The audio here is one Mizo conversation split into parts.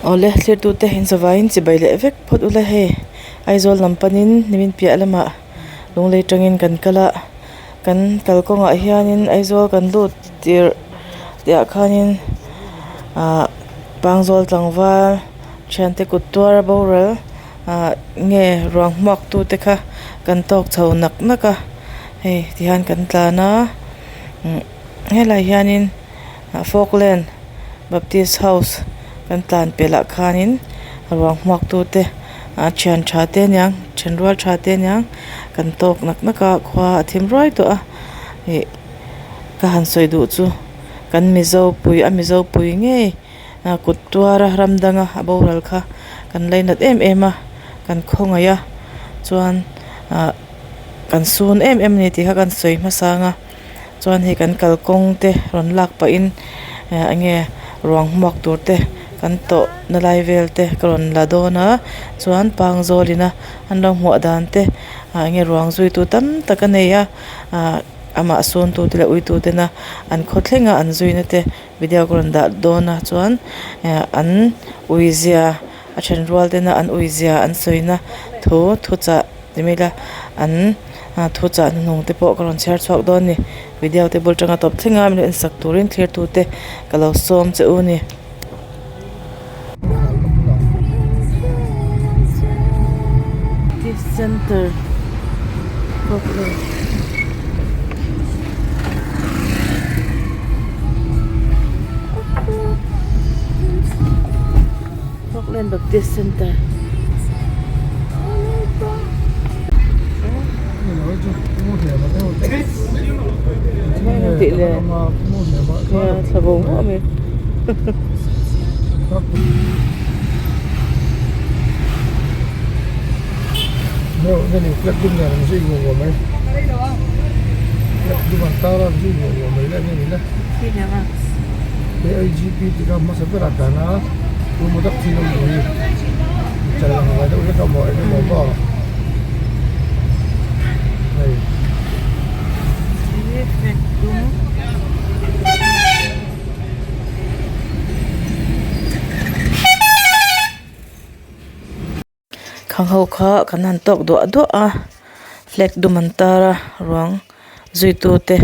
Awle thlirtute inzavaiin chibai leh vek phawt ula hei Aizawl lam panin nimin piah lamah Lunglei tangin kan kal a kan kalkawngah hianin Aizawl kan lut tirh tihah khanin ahh Pangzawl tlangval thiante kut tuara boral ahh nge ruang hmuak tute kha kan tawk chho nak nak a hei tihian kan tlan a umm helaiah hianin Falkland Baptist house kan tlan pelh ah khanin ruang hmuak tute ah thian tha te aniang then rual tha te aniang kan tawk nak nak a khua a thim ruai tawh a ih ka han sawi duh chu kan mizo pui a mizo pui ngei ah kut tuara ram danga a boral kha kan lainat em em a kan khawngaih a chuan ah kan sun em em a ni tih kha kan sawi hmasa ang a. Chuan hei kan kalkawng te rawn lak pahin eh eng nge ruang hmuak tur te kan tawh na lai vel te ka rawn la dawn a chuan pangzawl in a an lo hmuah dan te ah eng nge ruang zui tu tam tak a nei a ah amah sawn tu te leh ui tu tena an khaw thleng a an zui na te video ka rawn dah dawn a chuan eh an ui zia a then rual tena an ui zia an sawi na thu thuchah ti mai ila an thuchah hnuhnung te pawh ka rawn chhiar chhuak dawn a ni video te bul tanga tawp thleng a min lo en sak turin thlir tu te ka lo sawm che u a ni. Center Falkland Baptist Center. Khang ho kha kan han tawk duah duah a flag dum an tar a ruang zuitu te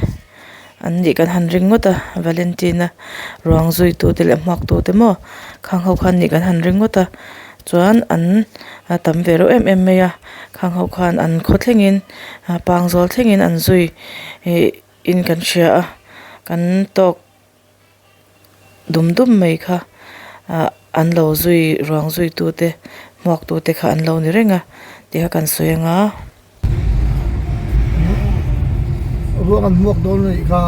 an nih kan han ring ngawt a valentina ruang zuitu te leh hmuak tu te maw khang ho kha an nih kan han ring ngawt a chuan an a tam ve reuh em em mai a khang ho khan an khaw thlengin pangzawl thlengin an zui ih in kan hria a kan tawk. Dum dum mai kha ah an lo zui ruang zui tu te hmuak tu te kha an lo ni reng a tih kha kan sawi ang a. Ruang an hmuak dawn a nih kha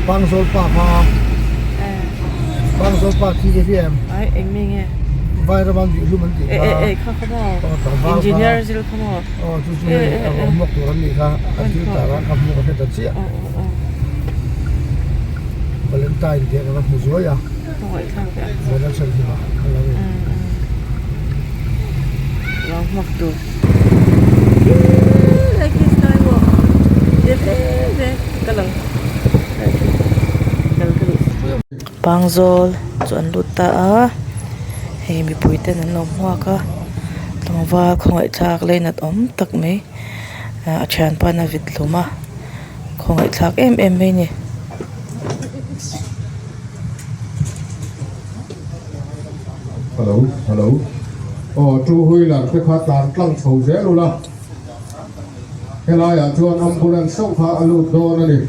Pangzawl pa kha Pangzawl pa thi ve em Ai eng mi nge Vairam an vih hlum an tih kha e e kha kha maw Engineer zil kha maw Aw chu chu hei a ruang hmuak tur an nih kha an thil tar a ka hmuak a hre ta chiah. Valentine te ka va hmu zuai a Valentine hlim ah a lo in Pangzawl chu an lut ta a hei mipui ten an lo hmuak a tlangval khawngaih thlak leinat awm tak mai a thianpa in a vit hlum a. Khawngaih thlak em em mai a ni. Hello hello aw two wheeler te kha tlan tlang chho zel ula helaiah chuan ambulance chauh kha a lut dawn a ni.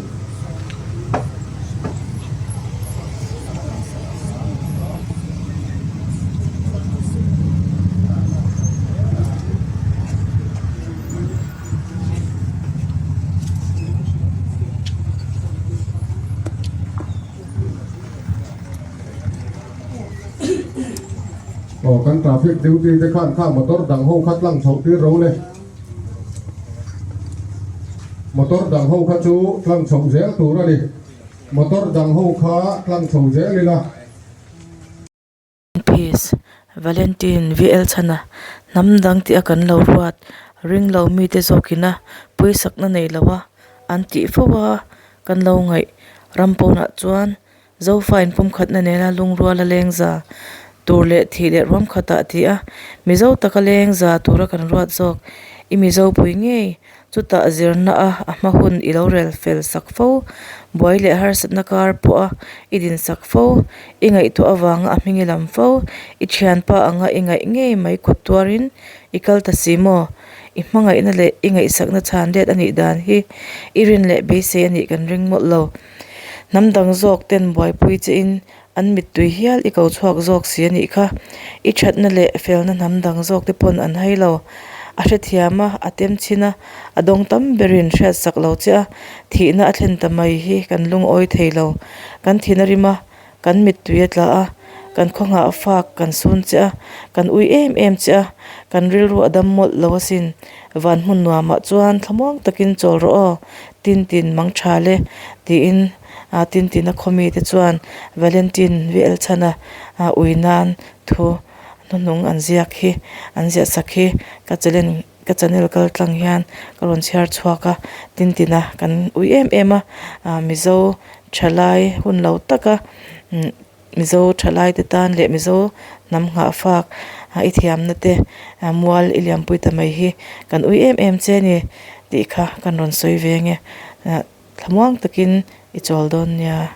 Aw kan traffic duty te khan kha motor dang ho kha tlang chhoh tir ro le motor dang ho kha chu tlang chhoh zel tur a ni motor dang ho kha tlang chho zel ila. Peace, Valentine VL chhana hnam dang tih a kan lo ruat ring lo mite zawkina pawisakna nei lo a an tih fo a kan lo ngaih ram pawnah chuan Zofa inpumkhatna nena lungruala lengza tur leh thih leh ruam khatah ti a, Mizo taka lengza tura kan ruat zawk. I Mizo pui ngei, chutah zirna a a hma hun i lo rel fel sak fo, buai leh harsatna kar pawh a i din sak fo, i ngaihtuah avanga a hming i lam fo, i thianpa anga i ngaih ngei mai kut tuarin i kal ta si maw? I hmangaihna leh i ngaihsakna chhan let a nih dan hi i rin leh beisei a nih kan ring mawlh lo. Hnam dang zawk ten buaipui che in an mittui hial i ko chhuak zawk si a nih kha. I thatna leh felna hnam dang zawk te pawn an hai lo. A hrethiam a, a tem chhin a, a dawng tam berin hriatsak lo che a, thihna a thlen ta mai hi kan lungawi thei lo. Kan thin a rim a, Kan mittui a tla a, kan khawngah fak kan sun che a, kan ui em em che a, kan rilru a dam mawlh lo asin. Van hmun nuamah chuan thlamuang takin chawl rawh aw, tin tin mang tha le, tiin tin tina khaw mite chuan Valentine VL chhana ui nan thu hnuhnung an ziak hi, an ziah sak hi ka challenge ka channel kal tlang hian ka rawn chhiar chhuak a, tin tina kan ui em em a, Mizo thalai hun lo taka Mizo thalai te tan leh Mizo hnam nghah fak i thiamna te mual i liampui ta mai hi kan ui em em che a ni tih kha kan rawn sawi ve ang e, thlamuang takin i chawl dawn nia.